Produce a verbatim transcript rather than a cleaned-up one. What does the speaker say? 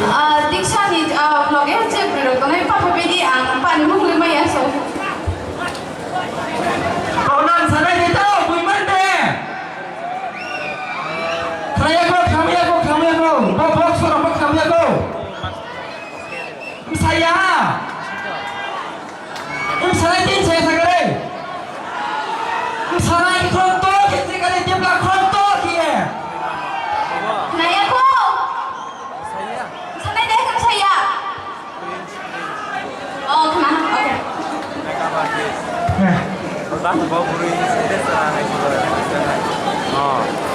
Ah, Diksha ni, ah, loge je bwrwi tongnai, papa bedi ang pani mungli maya so. Konan sanai de tao, bui mande. Khlaiya ko, khamya ko, khamya ko. Bo box ro, bo khamya ko. Msaya. Msaya tin saya sagare. Msaya khroto ke sagare, jebla khroto ke. Naya ko. Msaya de, msaya. Oh, khna, okay. Oh.